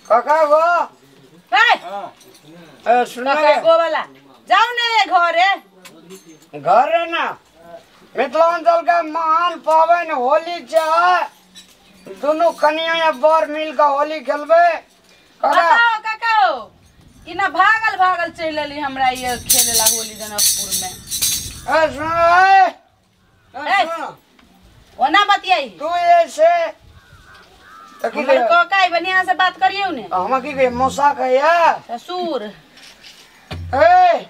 काका गो ए सुन काका गो वाला जाऊ ने घरे घरे ना। मिथिलांचल के महान पावन होली छै, दोनों कनिया या बर मिल के होली खेलबे। बताओ काका हो इना भागल भागल चल अली हमरा ये खेलेला होली जनकपुर में। ए सुन ए सुन ओना बतियाई तू ऐसे त की हमर काका बढ़िया से बात करियौ ने। हम की कहे मौसा कहिया ससुर। ए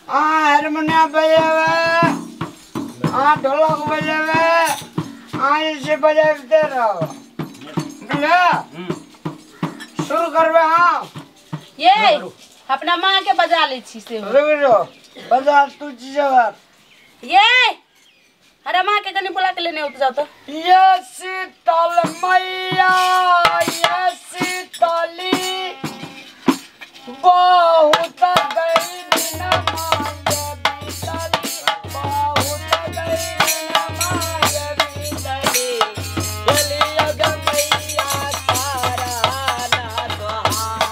आ हारमोनियम बजावे, आ ढोलक बजावे, आ ऐसे बजाते रहो बुझला। शुरू करबे। हाँ ये अपना माँ के बजा ले छी से रुक बजा तू जवाब। ये अरे माँ के कनी बुला के लेने उठ जाओ तो। ये शीतल मैया ये शीतली बहुत गई बिना माय बीतली, बहुत गई बिना माय बीतली, चलिया गमैया तारा ना तोहार।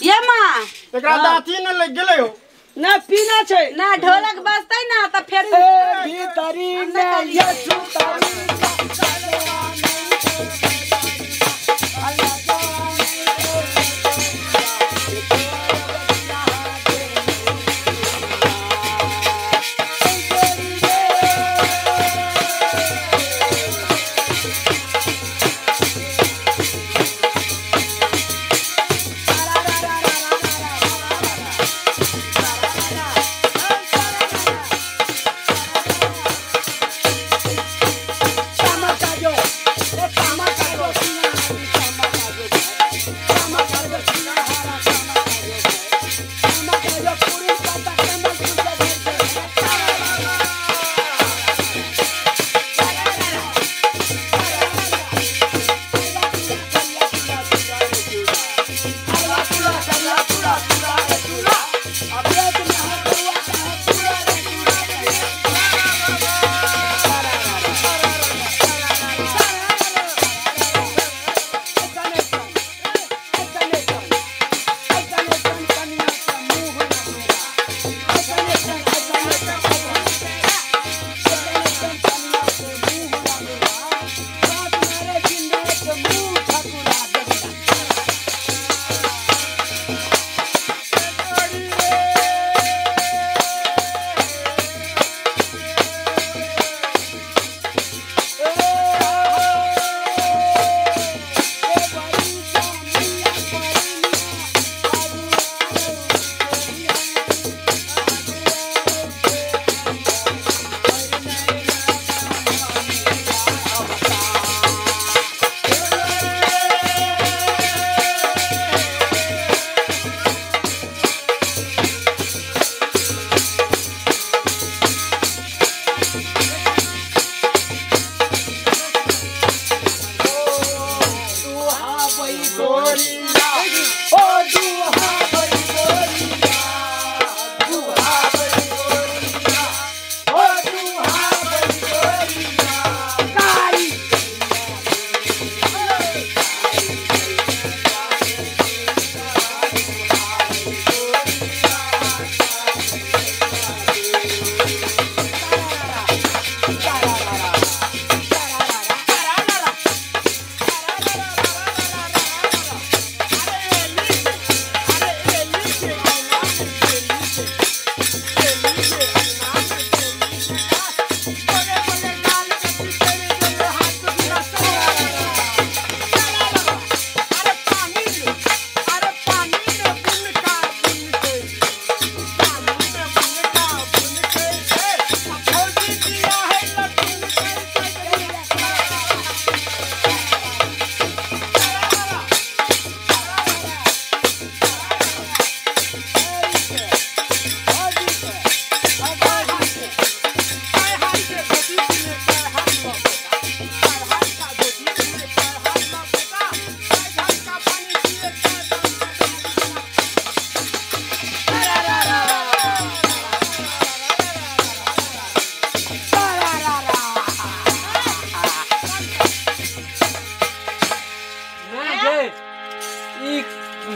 ये मां एकरा दांती न लग गेलै हो ना पीना छै ना ढोलक बजतै ना त फेर ए भीतरी में ये सुतरी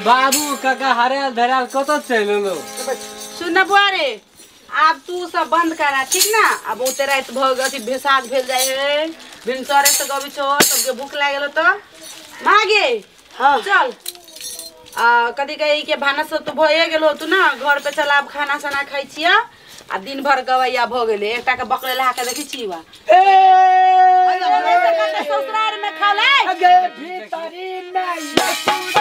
बाबू काका हरायल धरायल कत चलि एलो। सुन बुआ रे, आब तू सब बंद करा ठीक ना। अब बहुते राति भ गेल, अथी साँझ भेल जाइ है, भिनसरे से गबी छो, सबके भूख लागल तो मागे। हाँ चल आ कथी कही के भानस सब तो भए गेल हो तू ना, घर पे चल आब खाना साना खाइ छियै। आ दिन भर गवैया भ गेलै, एकटा के बकले लहा के देखै छी बा ससुराल में खा ले। भीतरी में ये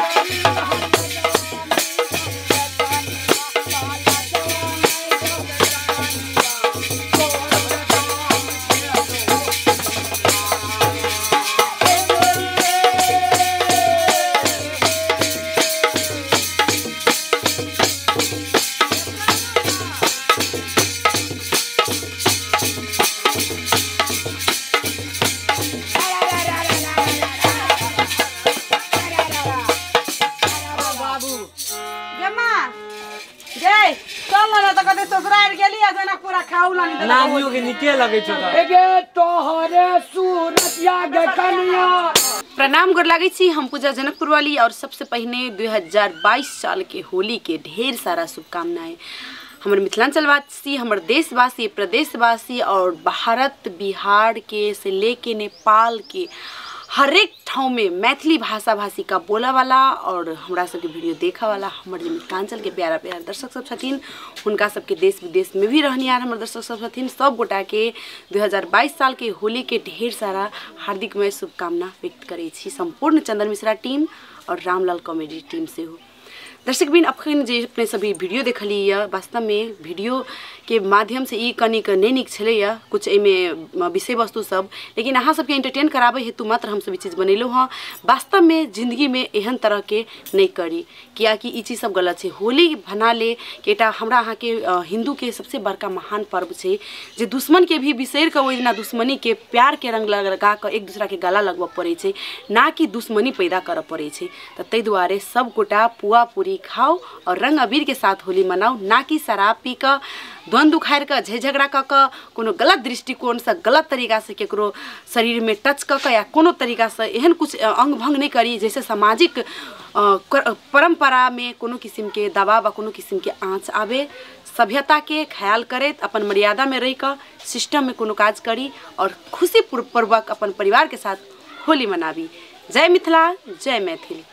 नानियो के निके लगे छो। एगे तोहरे सूरतिया गे कनिया प्रणाम गोर लागै छी, हम पूजा जनकपुर वाली। और सबसे पहिने 2022 साल के होली के ढेर सारा शुभकामनाएं हमर मिथिलांचलवासी, हमर देशवासी, प्रदेशवासी और भारत बिहार के से लेके नेपाल के हरेक ठाउँ में मैथिली भाषा भाषी का बोला वाला और हमरा सबके वीडियो देखा वाला हमर जे मिथिलांचल के प्यारा प्यारा दर्शक सब छथिन, हुनका सबके देश विदेश में भी रहनिहार हमर दर्शक सब छथिन, सब गोटा के 2022 साल के होली के ढेर सारा हार्दिकमय शुभकामना व्यक्त करै छी संपूर्ण चंदन मिश्रा टीम और रामलाल कॉमेडी टीम से हो। दर्शक बिन अखन जे अपने सभी वीडियो देखली वास्तव में वीडियो के माध्यम से ई कनिक नहीं नीक छलैया कुछ एहिमे विषय वस्तु सब, लेकिन अहाँ सबके एंटरटेन कराबै हेतु मात्र हम सब ई चीज़ बनेलहुँ हँ। वास्तव में जिंदगी में एहन तरह के नहीं करी, कियाकि ई चीज़ सब गलत है। होली बना ले कि एकटा हमरा अहाँके हिंदू के सबसे बड़का महान पर्व छै जे दुश्मन के भी बिसरि कऽ ओहि दिना दुश्मनी के प्यार के रंग लगा कऽ एक दूसरा के गला लगबऽ पड़ै छै, ना कि दुश्मनी पैदा करऽ पड़ै छै। तऽ ताहि दुआरे सब गोटा पुआ पूरी खाओ और रंग अबीर के साथ होली मनाओ, ना कि शराब पी कऽ द्वंद्व उखाड़ि कऽ झै झगड़ा कऽ कऽ कोनो गलत दृष्टिकोणसँ गलत तरीकासँ केकरो शरीरमे टच कऽ कऽ या कोनो तरीकासँ एहन कुछ अंग भंग नहि करी जैसे सामाजिक परंपरामे कोनो किसिमके दबाव आ कोनो किसिमके आँच आबे। सभ्यता के ख्याल करैत अपन मर्यादा में रहि कऽ सिस्टम में कोनो काज करी और खुशी पूर्वक अपन परिवार के साथ होली मनाबी। जय मिथिला, जय मैथिल।